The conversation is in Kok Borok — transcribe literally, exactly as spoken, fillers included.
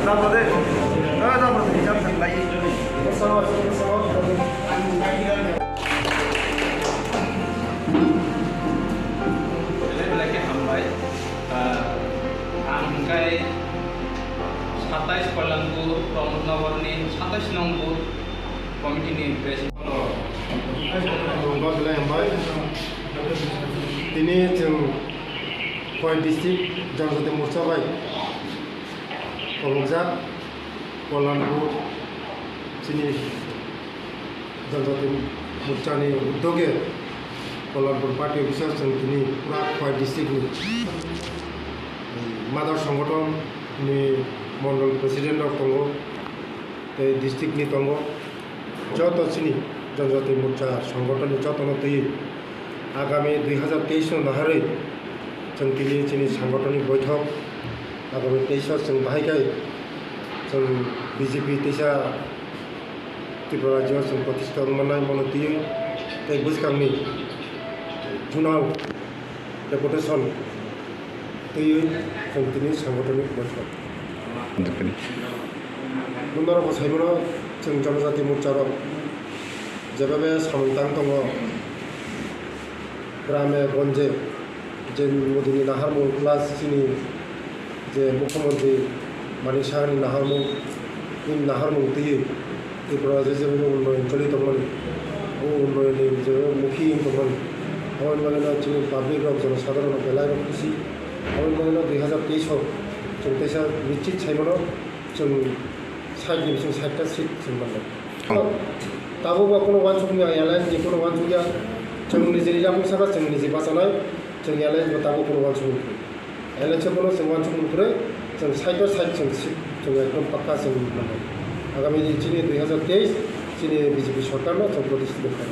Belai belai khe hambai. Ah, ang hwnkhe satais Kalyanpur, Pramod Nagar ni satais nong booth committee ni president. Belai hambai. Tini chwng Khowai district Janjati Morcha bai kolokjak Kalyanpur chini Janjati Morcha ni uddoge Kalyanpur party office o chwng tini pura Khowai district ni mother songothon ni mondol president rok tongo, tei district ni tongo. Joto chini Janjati Morcha songothon ni jotono twiwi agami dui hazar teis no naharwi chwng tini chini songothon ni boithok agami teis o chwng bahai khai chwng B J P teisa Tripura rajyo chwng protista wng mannai mono twiwi tei bwskangni chunao Deputation twiwi chwng tini sangothoni boithok. Norok bo sai mano, chwng Janajati Morcha rok jeba be samung tang tongo, grame gonje, je Modi ni naharmung plus chini je Mukhyamantri Manik Saha ni naharmung, bini naharmung twiwi Tripura je je unnoyon choli tongmani, o unnoyonni je mukhi wng tongmani, aboni bagwi no chini public rok, jonosadharon rok belai no khusi. Aboni bagwi no dui hazar teis o chwng teisa nischit sai mano, chwng sait ni bising sait ta seat chwng mannai. Oh. Tabuk bo kunu uansukmani alliance ni kunu uansukya, chwng nijini yapung saka chwng niji bachanai, chwng alliance bo tabuk kunu uansukmani. Alliance bono chwng uansukmung kwrwi, chwng side by side chwng si-, chwng ekdom pakka chwng mano. Agami chini dui hazar teis chini B J P sorkar no chwng protest khainai.